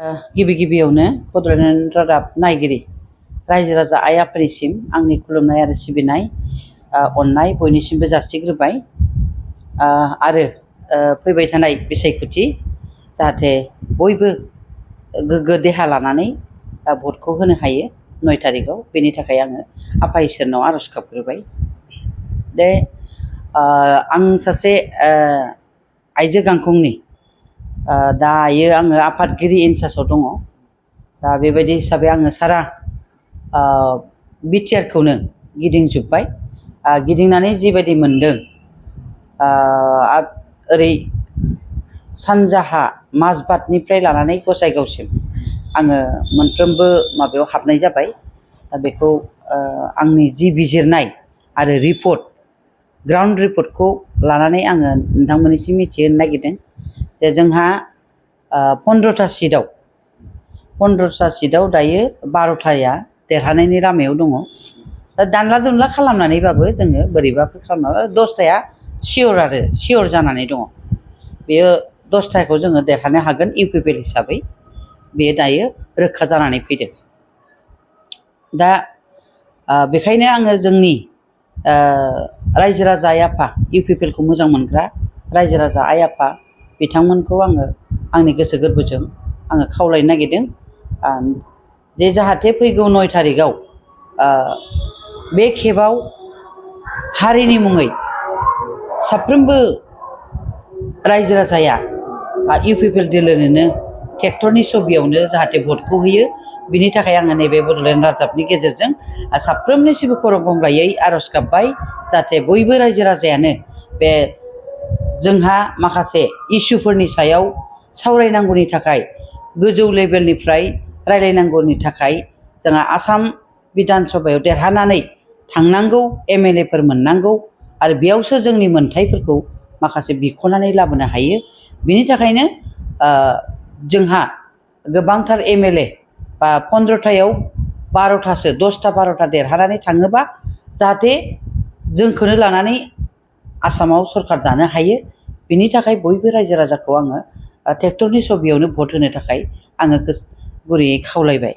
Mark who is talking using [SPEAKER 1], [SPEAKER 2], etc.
[SPEAKER 1] गिबि गिबियावनो बड'लेण्ड रादाब नायगिरि रायजो राजा आइ आफानिसिम आंनि खुलुमनाय आरो सिबिनाय अननाय बयनिसिमबो जासिग्रोबाय आरो फैबाय थानाय बिसायख'थि जाहाथे बयबो गोग्गो देहा लानानै भटखौ होनो हायो 9 तारिखआव बेनि थाखाय आङो आफा इसोरनाव आरज गाबग्रोबाय। आं सासे आइजो गांखंनि दायो आङो आफादगिरि इनचार्जआव दङ। दा बेबायदि हिसाबै आङो सारा बिटिआरखौनो गिदिंजोब्बाय। गिदिंनानै जिबायदि मोनदों ओरै सानजाहा माजबाटनिफ्राय लानानै गसाइगावसिम आङो मोनफ्रोमबो माबायाव हाबनाय जाबाय। दा बेखौ आंनि जि बिजिरनाय आरो रिपर्ट ग्राउन्ड रिपर्टखौ लानानै आङो नोंथांमोननिसिम मिथिहोनो नागिरदों जे जोंहा 15टा सिटआव दायो 12टाया देरहानायनि लामायाव दङ। दा दानला दुनला खालामनानैबाबो जोङो बोरैबाफोर खालामनानै 10टाया सियर जानानै दङ। बेयो 10टाखौ जोङो देरहानो हागोन इउपिपिएल हिसाबै बेयो दायो रोखा जानानै फैदों। दा बेखायनो आङो जोंनि रायजो राजा आइ आफा इउपिपिएलखौ मोजां मोनग्रा रायजो राजा आइ आफा बिथांमोनखौ आङो आंनि गोसो गोरबोजों आङो खावलायनो नागिरदों जे जाहाथे फैगौ 9 तारिखआव बे खेबाव हारिनि मुङै साफ्रोमबो रायजो राजाया इउपिपिएल दोलोनोनो ट्रेक्टरनि सबियावनो जाहाथे भटखौ होयो बिनि थाखाय आङो नैबे बड'लेण्ड रादाबनि गेजेरजों साफ्रोमनिसिबो खर' गंग्रायै आरज गाबबाय जाहाथे बयबो रायजो राजायानो बे जोंहा माखासे इस्युफोरनि सायाव सावरायनांगौनि थाखाय गोजौ लेभेलनिफ्राय रायलायनांगौनि थाखाय जोंहा आसाम बिधान सभायाव देरहानानै थांनांगौ एमएलएफोर मोननांगौ आरो बेयावसो जोंनि मोनथायफोरखौ माखासे बिख'नानै लाबोनो हायो। बिनि थाखायनो जोंहा गोबांथार एमएलए बा 15टायाव 12टासो 10टा 12टा देरहानानै थाङोबा जाहाथे जोंखौनो लानानै आसामाव सरकार दानो हायो। बिनि थाखाय बयबो रायजो राजाखौ आङो ट्रेक्टरनि सबियावनो भट होनो थाखाय आङो गुरैयै खावलायबाय।